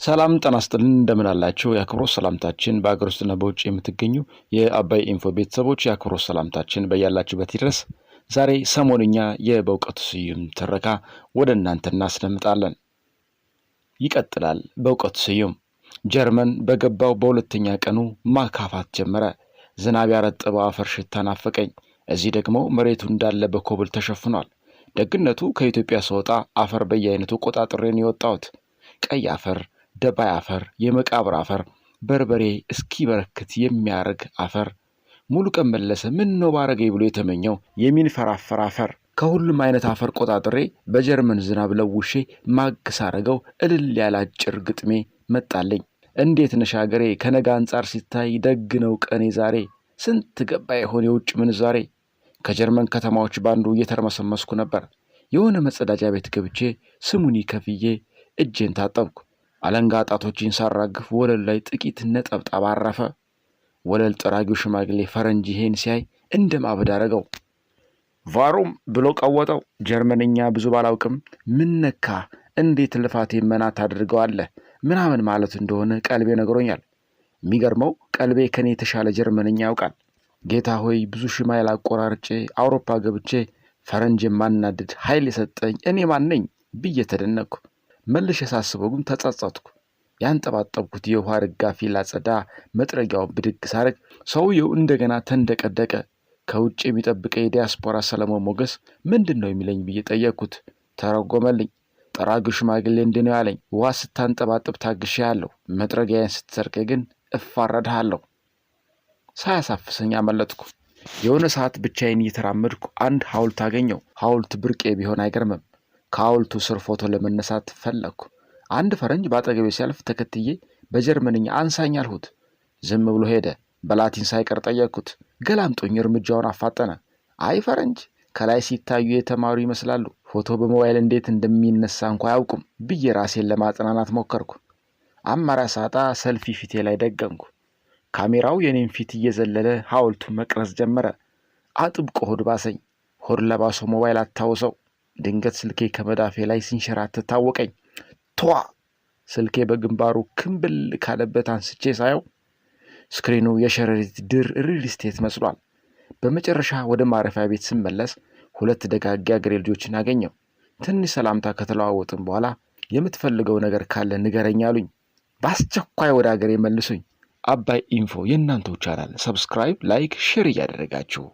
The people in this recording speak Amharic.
ሰላም ጤና ይስጥልን፣ እንደምን አላችሁ? የአክብሮት ሰላምታችን በአገር ውስጥና በውጭ የምትገኙ የአባይ ኢንፎ ቤተሰቦች የአክብሮት ሰላምታችን በያላችሁበት ይድረስ። ዛሬ ሰሞንኛ የበእውቀቱ ስዩም ትረካ ወደ እናንተ እናስደምጣለን። ይቀጥላል። በእውቀቱ ስዩም ጀርመን በገባው በሁለተኛ ቀኑ ማካፋት ጀመረ። ዝናብ ያረጠበው አፈር ሽታ ናፈቀኝ። እዚህ ደግሞ መሬቱ እንዳለ በኮብል ተሸፍኗል። ደግነቱ ከኢትዮጵያ ስወጣ አፈር በየአይነቱ ቆጣጥሬ ነው የወጣሁት። ቀይ አፈር፣ ደባይ አፈር፣ የመቃብር አፈር፣ በርበሬ እስኪበረክት የሚያደርግ አፈር፣ ሙሉ ቀን መለሰ ምን ነው ባረገኝ ብሎ የተመኘው የሚንፈራፈር አፈር። ከሁሉም አይነት አፈር ቆጣጥሬ በጀርመን ዝናብ ለውሼ ማግ ሳረገው እልል ያለ አጭር ግጥሜ መጣልኝ። እንዴት ነሽ አገሬ፣ ከነገ አንጻር ሲታይ ደግ ነው ቀኔ ዛሬ፣ ስንት ገባ ይሆን የውጭ ምንዛሬ? ከጀርመን ከተማዎች ባንዱ እየተርመሰመስኩ ነበር። የሆነ መጸዳጃ ቤት ገብቼ ስሙኒ ከፍዬ እጄን ታጠብኩ። አለንጋ ጣቶቼን ሳራግፍ ወለል ላይ ጥቂት ነጠብጣብ አረፈ። ወለል ጠራጊው ሽማግሌ ፈረንጅ ይሄን ሲያይ እንደ ማበድ አረገው። Warum ብሎ ቀወጠው። ጀርመንኛ ብዙ ባላውቅም ምን ነካ፣ እንዴት ልፋቴ መና ታድርገዋለህ ምናምን ማለት እንደሆነ ቀልቤ ነግሮኛል። የሚገርመው ቀልቤ ከኔ የተሻለ ጀርመንኛ ያውቃል። ጌታ ሆይ፣ ብዙ ሺህ ማይል አቆራርጬ አውሮፓ ገብቼ ፈረንጅ የማናድድ ኃይል የሰጠኝ እኔ ማን ነኝ ብዬ ተደነቅኩ። መልሼ ሳስበው ግን ተጸጸትኩ። ያንጠባጠብኩት የውሃ ርጋፊ ላጸዳ መጥረጊያውን ብድግ ሳረግ ሰውየው እንደገና ተንደቀደቀ። ከውጭ የሚጠብቀኝ የዲያስፖራ ሰለሞን ሞገስ ምንድን ነው የሚለኝ ብዬ ጠየቅኩት። ተረጎመልኝ። ጠራጊው ሽማግሌ እንዲህ ነው ያለኝ፣ ውሃ ስታንጠባጥብ ታግሼሃለሁ፣ መጥረጊያዬን ስትሰርቅ ግን እፋረድሃለሁ። ሳያሳፍሰኝ አመለጥኩ። የሆነ ሰዓት ብቻዬን እየተራመድኩ አንድ ሐውልት አገኘሁ። ሐውልት ብርቄ ቢሆን አይገርምም። ከሐውልቱ ስር ፎቶ ለመነሳት ፈለግኩ። አንድ ፈረንጅ በአጠገቤ ሲያልፍ ተከትዬ በጀርመንኛ አንሳኝ አልሁት። ዝም ብሎ ሄደ። በላቲን ሳይቀር ጠየቅኩት። ገላምጦኝ እርምጃውን አፋጠነ። አይ ፈረንጅ ከላይ ሲታዩ የተማሩ ይመስላሉ፣ ፎቶ በሞባይል እንዴት እንደሚነሳ እንኳ አያውቁም ብዬ ራሴን ለማጽናናት ሞከርኩ። አማራጭ ሳጣ ሰልፊ ፊቴ ላይ ደገምኩ። ካሜራው የኔን ፊት እየዘለለ ሐውልቱን መቅረጽ ጀመረ። አጥብቆ ሆድ ባሰኝ። ሆድ ለባሰው ሞባይል አታውሰው። ድንገት ስልኬ ከመዳፌ ላይ ሲንሸራተት ታወቀኝ። ቷ! ስልኬ በግንባሩ ክምብል ካለበት አንስቼ ሳየው screen ኑ የሸረሪት ድር ሪል ስቴት መስሏል። በመጨረሻ ወደ ማረፊያ ቤት ስመለስ ሁለት ደጋግ አገሬ ልጆችን አገኘሁ። ትንሽ ሰላምታ ከተለዋወጥን በኋላ የምትፈልገው ነገር ካለ ንገረኝ አሉኝ። በአስቸኳይ ወደ አገሬ መልሱኝ። አባይ ኢንፎ የእናንተው channel subscribe፣ like፣ share እያደረጋችሁ።